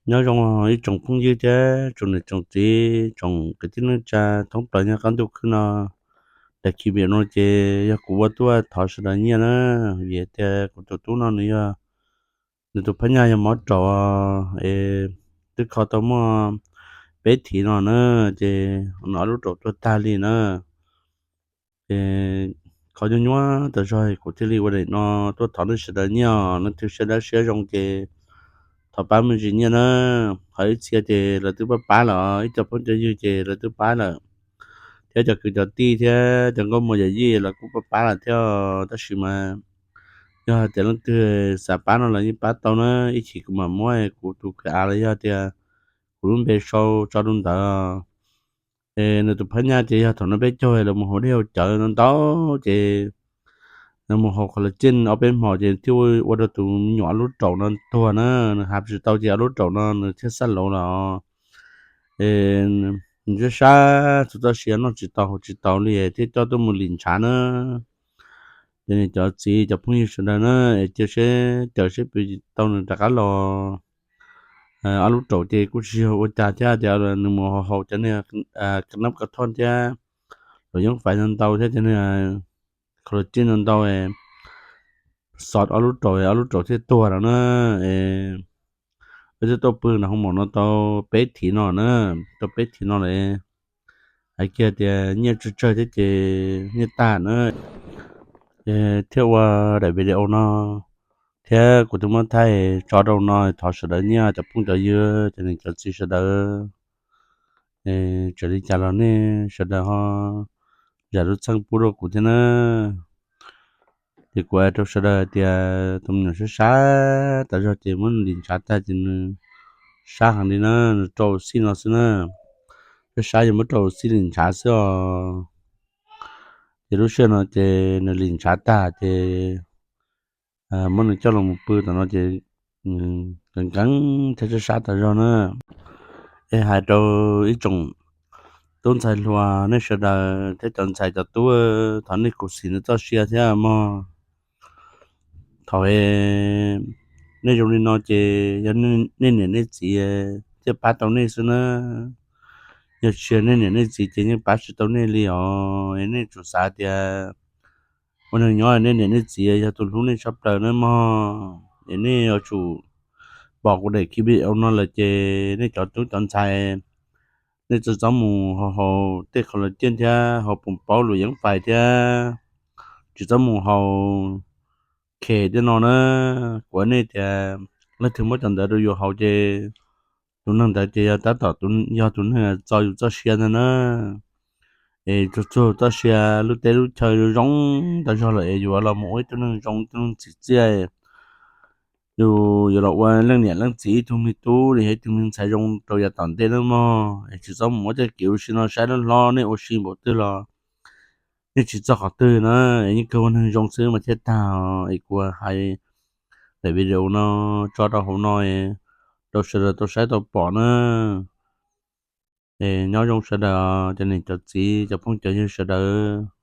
Nyob zoo ib tsoom phooj ywg thiab tsoom niam tsoom txiv tsoom kwv tij neej tsa thoob plaws nyob qab ntuj khwb no. Daim video no ces yog kuv ua tuaj thov sawv daws nyiaj na, vim tias kuv tus tub no nws yog, nws tus phab nyaj yog mob raum es twb kho tau muaj peb thiv no na, ces nws ob lub raum tuag tag li na. Ces qhov nyuaj nyuaj tas zog kuv thiaj li ua daim no tuaj thov nej sawv daws nyiaj os. Leej twg siab dawb siab zoo ces thov pab me ntsis nyiaj na. Ho ib txhia ces lawv twb pab pab lawm, ib co phooj cov ywg ces lawv twb pab lawm, thiab cov kwv cov tij thiab cov nkauj muam yawm yij lawv kuj pab pab lawm thiab. Tab sis mas yog hais tias leej twg xav pab no los yeej pab tau na. Ib chim kuv mam muab kuv tus kwv av los yog tias kuv lub npe sau tso rau ntawd. Es nws tus phab nyaj ces yog thaum no peb caug lawv mus haus dej haus cawv no ntau ces nws mus haus qhov lawv ciaj ob peb hmos ces thiaj ua rau tus me nyuam ob lub raum no tuag na. Nws hav tsis tau ces ob lub raum no nws thiaj xab lauv los. Es nws sab sab txhua txoj sia noj tsis tau haus tsis tau li thiaj coj tuaj mus lim ntshav na. Ces nws cov txiv cov phooj ywg sawv daws na, es cia seb caw seb puas tau nws rov qab los. Ob lub raum ces kuj tsis yog ua cas thiab tias nws mus haus haus cov niag ka nab ka thoj thiab luam yeeb fais ntau thiab cov niag collagen ntau ntau xov ob lub raum, ob lub raum thiaj tuag lawm na. Es wb twb tuaj pw nram hoo maum no tau peb thiv no na, tau peb thiv no lawm. Hais kiag tias nyiaj tsawg tsawg thiab ces nyiaj tag na, ces thiaj ua daim video no thiab kuv twb muab thaij tso rau no thov sawv daws nyiaj cov phooj cov ywg cov niam cov txiv sawv daws. Txawm li cas los nej sawv daws ho zam lub txim pub rau kuv thiab na. Ces kuv hais rau sawv daws hais tias tus me nyuam sab sab tas zog ces muab nws lim ntshav tag ces nws sab heev li na, nws rau xij no xwb na. Sab sab yog muab rau xij lim ntshav xwb os. Ces lub sij hawm no ces nws lim ntshav tag ces muab nws coj los mus pw tom no ces nkees nkees thiab sab sab tas zog na. Es hais rau ib tsoom tub ntxhais hluas nej sawv daws thiab cov ntxhais cov tub, thov nej kuv xim nws txoj sia thiab mog. Thaum nej zoo li no ces yog nej niam nej txiv thiaj pab tau nej xwb na. Yog tsis yog nej niam nej txiv ces yeej pab tsis tau nej li os. Es nej tsum xav tias ua neeg nyob nej niam nej txiv yog tus hlub nej tshaj plaws na mog. Es nej yuav tsum pom kuv daim video no lawm ces nej cov tub cov ntxhais nej tsis txhob mus haus haus tej collagen thiab haus pum paub luam yeeb fais thiab tsis txhob mus haus khem tej no na. Kuv hais nej tias leej twg muab cov ntawd rau yus haus ces tus neeg ntawd ces yog tab tom yog tus neeg txo yus txoj sia ntag na. Es txhua txhua txoj sia lub teb lub chaw zoo zoo tas zog lawm es yus los mus ua ib tug neeg zoo ib tug neeg txim txiaj, yus yuav los ua leej niam leej txiv ib tug me tub li yog ib tug me ntxhais zoo rau yav tom ntej na mog. Es tsis txhob mus muab tej kev ua si no saib hlob hlob nej ua si npaum twg los yeej tsis txog qhov twg na. Es yeej kawg ua neeg zoo xwb mas thiaj tag. Es kuv hais daim video no tso rau hauv no rau sawv daws tau saib tau pom na. Es nyob zoo sawv daws cov niam cov txiv cov phooj cov ywg sawv daws.